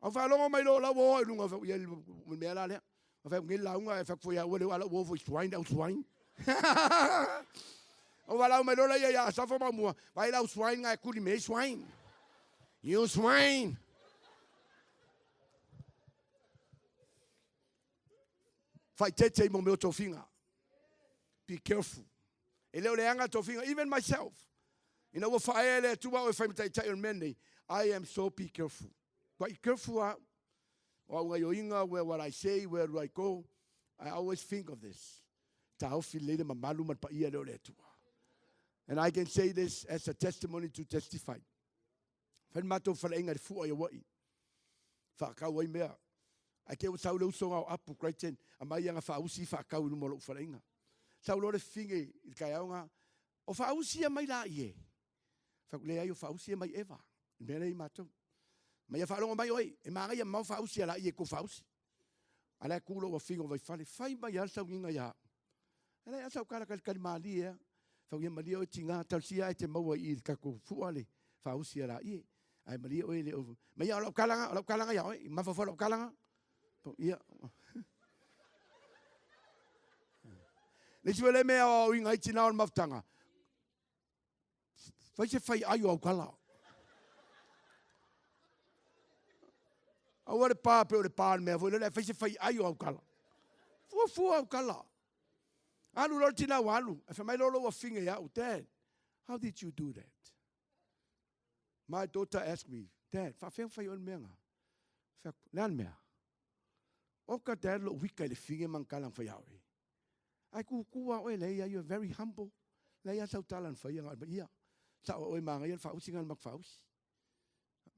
Au faalogo mai loa o la ua o i luga, ia le mea la lea. Fai atu nei le lauga ae fai atu foi ia ua la ua o foi swine au swine. Ou valaau mai loa laia ia Asafa ma Aumua, vaai lau swine na e tuli me swine. You swine. Faaeteete i mea o tofiga. Be careful. E le o leaga tofiga, even myself. Ina ua faaea e le Atua au e fai ma taitai o le mea lenei, I am so be careful. Be careful au. O au gaioiga, where what I say, where do I go, I always think of this. Taofi lelei le mamalu ma le paia lea o le Atua. And I can say this as a testimony to testify. Fai le matou faleaiga i le fua i Hawaii. Faatau ai mea. Ae te ua sau le uso na o Apu Crichton, aumai ana faausi faatau i luma o lou faleaiga. Sau loa le fine i le taeao na, o faausi ia mai laie. Fai atu, leai o faausi ia mai Eva, le mea lea i matou. Ma ia faalogo mai oe, e manaia mamao faausi a laie i kou faausi. A la e tu lou afine o Vaifale, fai mai lava le sauniga ia au. E leai lava sau tala talitali malie lava. Fai ia malie oe tina, talosia ae te maua i i le tatou fua le faausi a laie. Ae malie oe le o... Ma ia o lau tala na, o lau tala na ia oe, mafaufau lau tala na. Ia. Le isi foi lea mea e aoaoina ai tina o le mafutaga, Fai se fai ai o au tala. Aua le pa pe o le pa le mea foi lele, fai se fai ai o au tala. Fuafua au tala. Alu loa le tina ua alu. Ae fai mai loa lou afine ia au, Dad, how did you do that? My daughter asked me, Dad, faafefea ona fai oe le mea na? Fai atu, le a le mea? Oka Dad lou wika i le fine ma na tala na fai ia oe. Ae kuku a oe leai you are very humble. Leai a sau tala na faia na ia. Sao oe manaia le faausi na le faausi.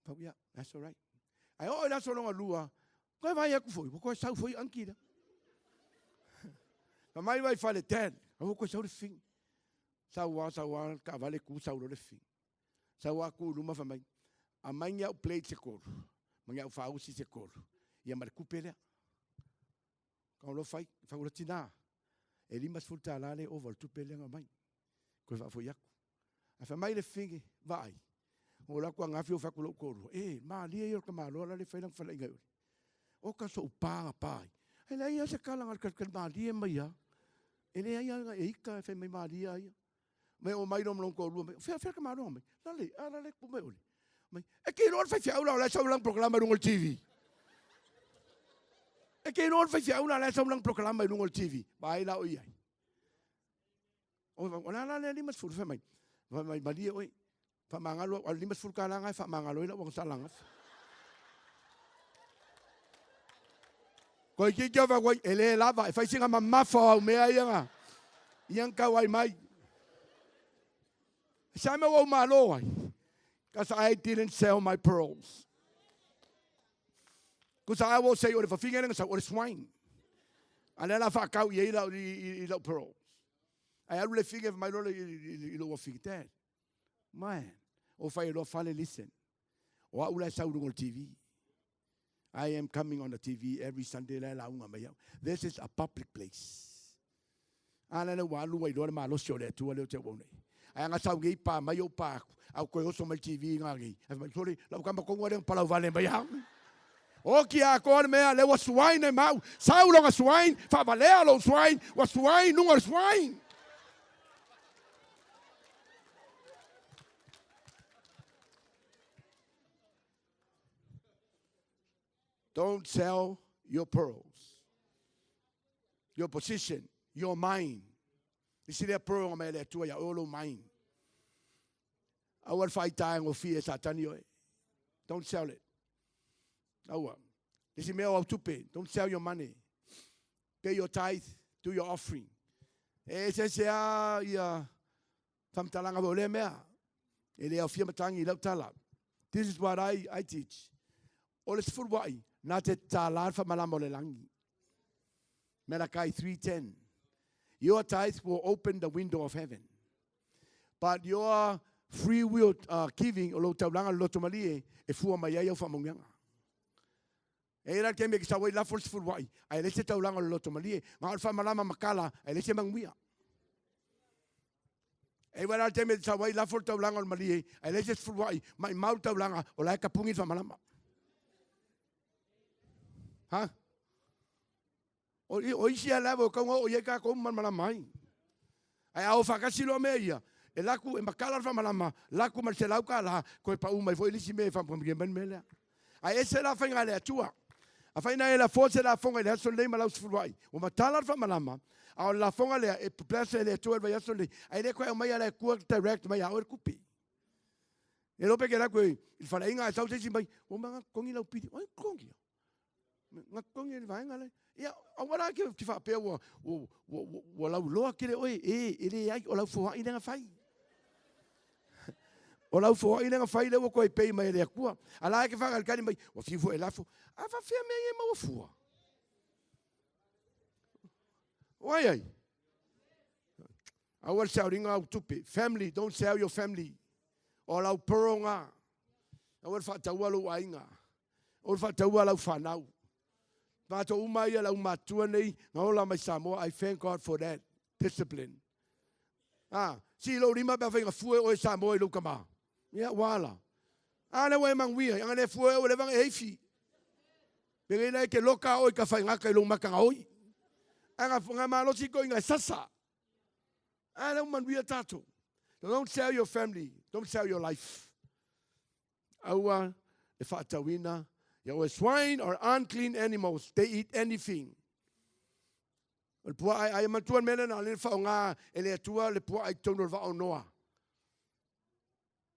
Pau ia, that's all right. Ae oo i le aso lona lua, koe vai aku foi, ua koe sau foi anki la. Fa mai vai fale dad, ua koe sau le fing. Sau a, sau a, taavale ku sau lo le fing. Sau a ku luma fa mai. Amai ni au plate se kolu, ma ni au faausi se kolu. Ia ma le kupe lea. Ka loa fai, fai ula tina, e $50 le ova o le tupe lea na aumai. Koe faafoi atu. Ae fai mai le fine, vaai, o la atu angafi o fai atu lou toalua, e, malie ia o le tamaloa la le fai lana faleaiga i ole. O ka so'u pa na pa ai. E leai lava se tala na talitali malie mai lava. E leai lava e ita e fai mai malie a ia. Mai o mai loma lona toalua mai, fea fea le tamaloa mai. Lale, a lale ku mai ole. Mai, e ke iloa le faifeau la o la e sau lana polokalama i luga o le TV. E ke iloa le faifeau la o la e sau lana polokalama i luga o le TV. Vaai la o i ai. O, o le a la lea 50 fai mai. Fai mai, malie oe. Faamagalo au, a o le $50 lena e faamagalo ai lau agasala gafa. Toeitiiti o fai e le lava, e fai sina mamafa o au mea ia na, ia na tau ai mai. Se a mea ua ou malo ai? Because I didn't sell my pearls. Kusa I will say o le fafine lea na sau, o le swine. A lea la faatau i ai lau, i, i lau pearls. Ae alu le fine mai loa i lou afine, Dad, man, o fai loa fale, listen. O au la e sau i luga o le TV. I am coming on the TV every Sunday la e lauga mai au. This is a public place. A lea ua alu ai loa le malosi o le Atua lea ou te auau nei. Ae ana sau nei pa mai ou pa atu, a ou toe oso mai le TV ngā nei. Ae fai mai, sole, lau tama tonu lea na palauvale mai au. Oki atoa le mea, lea ua swine ai ma au. Sau lona swine, faavalea lou swine, ua swine luga o le swine. Don't sell your pearls. Your position, your mind. Isi lea pearl nga mai le Atua ia oe o lou mind. Aua le faaita e gofie e Satani oe. Don't sell it. Aua. Isi mea o au tupe. Don't sell your money. Pay your tithe, do your offering. E eseese a ia faamatalaga foi o lea mea. E le aofia matagi i lau tala. This is what I, I teach. O le sefuluai, na te tālā le faamalama o le lagi. Malachi 3.10. Your tithe will open the window of heaven. But your free will giving, o lou taulaga le loto malie, e fua mai ai au faamanuiaga. E i ai la le taimi e te sau ai lafo le sefuluai, ae leai se taulaga o le loto malie. Na o le faamalama matala, ae leai se manuia. E i ai la le taimi e te sau ai lafo le taulaga o le malie, ae leai se sefuluai, maimau le taulaga, o la e tapuni le faamalama. Ha? O isi lava level e tatau ona oo i ai tatou ma malamalama ai. Ae a o faatasi loa mea ia, e alu atu e matala le faamalama, alu atu ma le $100, toe pau mai foi le isi mea e faamanuia mai le mea lea. Ae ese la faiga a le Atua. Afai na e lafoa se lafoga i le aso lenei ma lau sefuluai, ua matala le faamalama, a o le lafoga lea e bless e le Atua i le vaiaso lenei, ae le toe aumaia e le Atua direct mai ia oe le tupe. E le iloa pe e te alu atu i le faleaiga ae sau se isi mai, ua uma ona totogi lau pili. O ai na totogia? Na totogi e le vaega lea. Ia, aua la e te faapea ua, ua, ua, ua lauiloa tele oe. E, e leai, o lau foai lea na fai. O lau foai lea na fai lea ua toe pay mai e le Atua. A la e te faatalitali mai, ua fiu foi e lafo. A faafefea mea ia e maua fua? O ai ai? Aua le sell ina au tupe. Family, don't sell your family. O lau pearl na. Aua le faataua lou aiga. Aua le faataua lau fanau. Matou uma ia lau matua nei na ola mai Samoa. I thank God for that discipline. Ah, sii lou lima pe afai na fue oe Samoa i lou tama. Ia, ua ala. A lea ua e manuia, ana le fue oe ua leva ona e heifi. Penei la e te loka oe i ka faigata i lou matagaoi. Ae na malosi toeaiina e sasa. A lea ua manuia tatou. Don't sell your family, don't sell your life. Aua le faatauina ia oe. Swine are unclean animals, they eat anything. O le puaa e ai, manatua le mea lea na ala ai ona faaaoga e le Atua le puaa i totonu o le vaa o Noa.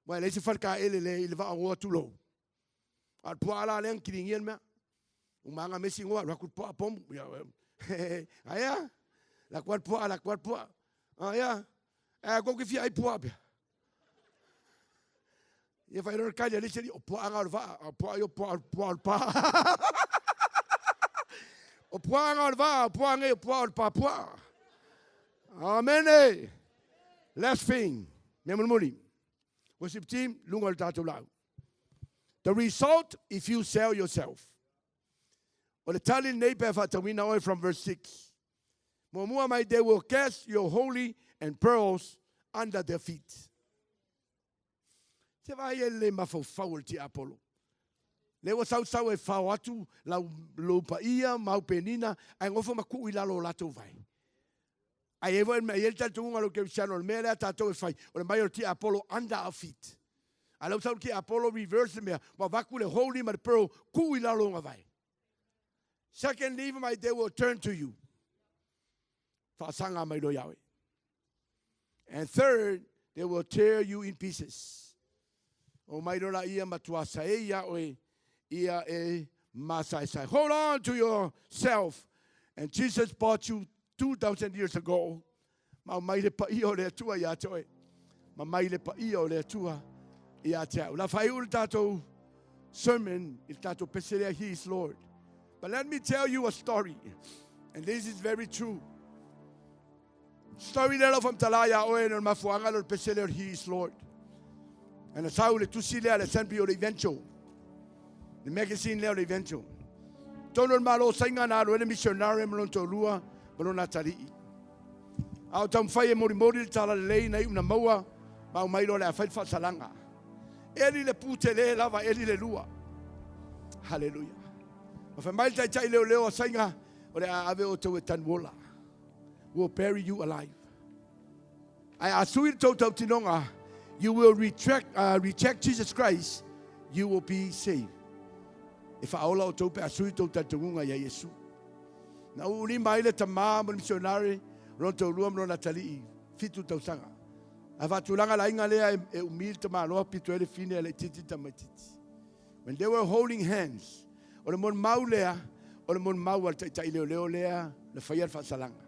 Aua e leai se faletaele le i le vaa o Noa tulou. A o le puaa la lea na kiligia le mea. Uma lava na mesi Noa, alu atu le puaa pomu. Aia, alu atu lava le puaa, alu atu lava le puaa. Aia, ae tou te fia ai puaa pea. Ia fai loa le tali a le isi alii, o puaa na o le vaa, a o puaa ia o puaa, puaa o le pa. O puaa na o le vaa, o puaa nei o puaa o le pa puaa. Amene. Last thing, mea mulimuli. Worship team, luga o le tatou laau. The result if you sell yourself. O le tali lenei pe a faatauina oe from verse 6. Muamua mai, they will cast your holy and pearls under their feet. Se vaai ai le le mafaufau o le tiapolo. Lea ua sausau e fao atu lau lou paia ma au penina ae nofo ma tuu i lalo o latou vae. Ae i ai foi le mea, e i ai le talitonuga o lou kerisiano, o le mea lea a tatou e fai, o le mai o le tiapolo under our feet. A o lea ua sau le tiapolo reverse le mea, ua avatu le holy ma le pearl tuu i lalo o ona vae. Secondly, fai mai, they will turn to you. Faasaga mai loa ia oe. And third, they will tear you in pieces. O mai loa laia matua saei ia oe, ia e masaesae. Hold on to yourself. And Jesus bought you 2,000 years ago. Ma aumai le paia o le Atua ia te oe. Ma mai le paia o le Atua ia te au. La faaiu le tatou sermon i le tatou pese lea, He is Lord. But let me tell you a story. And this is very true. Story lea lau faamatala ia oe no le mafuaaga lea o le pese lea o le He is Lord. And na sau le tusi lea a le Assembly o le Evangel. Le magazine lea o le Evangel. Tonu o le Malo o Saina na alu ai le missionary ma lona toalua ma lona atalii. A o taumafai e molimoli le talalelei na iu na maua ma aumai loa o le a fai le faasalaga. Eli le pu tele lava, eli le lua. Haleluia. Ma fai mai le taitai leoleo a Saina, o le a ave outou e tanu ola. Will bury you alive. Ae a sui le tou tautinoga, you will retract, reject Jesus Christ, you will be saved. E faaola outou pe a sui tou talitonuga ia Iesu. Na uulima ai le tama ma le misionare, lona toalua ma lona atalii, fitu tausaga. A faatulaga le aiga lea e umi le tamaloa pito ai le fine a laitiiti le tamaitiiti. When they were holding hands, o le molimau lea, o le molimau a le taitai leoleo lea na faia le faasalaga.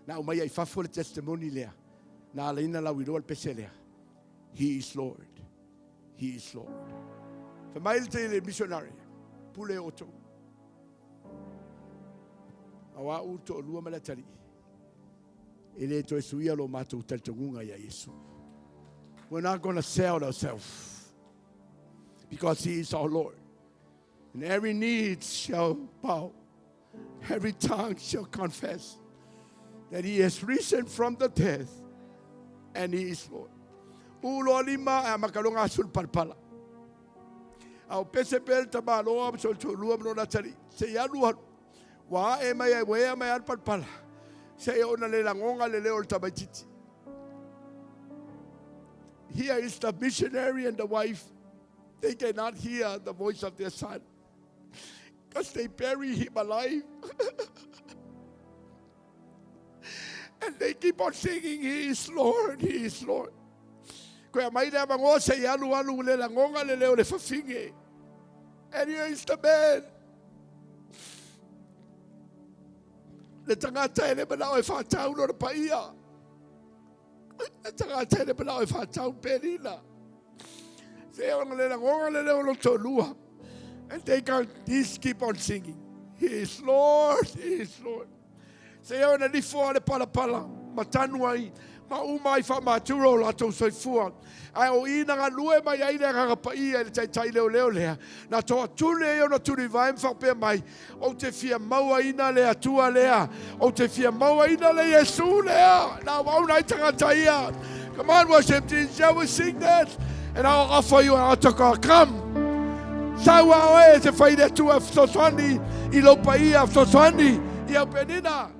Na aumaia i fafo le testimony lea, na ala ai ona lauiloa le pese lea. He is Lord. He is Lord. Fai mai le missionary, pule outou. A o au le toalua ma le atalii, e le toe suia lo matou talitonuga ia Iesu. We're not going to sell ourselves because He is our Lord. And every knee shall bow, every tongue shall confess that he has risen from the death and he is Lord. Ulo lima a makalonga sul palpala. A o pese pele tamaloa ma solitolua ma lona atalii, se i alu alu, ua ae mai ai, ua ea mai lava le palapala, seia oo ina le lagoga le leo o le tamaitiiti. Here is the missionary and the wife. They cannot hear the voice of their son because they bury him alive. And they keep on singing, He is Lord, He is Lord. Koe aumai le avanoa se i alu alu le lagoga le leo le fafine. And here is the man. Le tagata e le manao e whātau lona paia. Le tagata e le manao e whātau penina. Se ona le lagoga le leo lo tolua. And they can just keep on singing. He is Lord, He is Lord. Seia ona lifoa le palapala ma tanu ai, ma uma ai faamatura o latou soifua. Ae o i na galue mai ai le Agaga Paia i le taitai leoleo lea, na toatuli ai ona tulivae ma faapea mai, Ou te fia mauaina le Atua lea, ou te fia mauaina le Iesu lea, na auauna ai tagata ia. Come on, worship team, shall we sing that? And I'll offer you an altar call. Come! Sau a oe e te whai le Atua fesoasoani i lou paia, fesoasoani i au penina.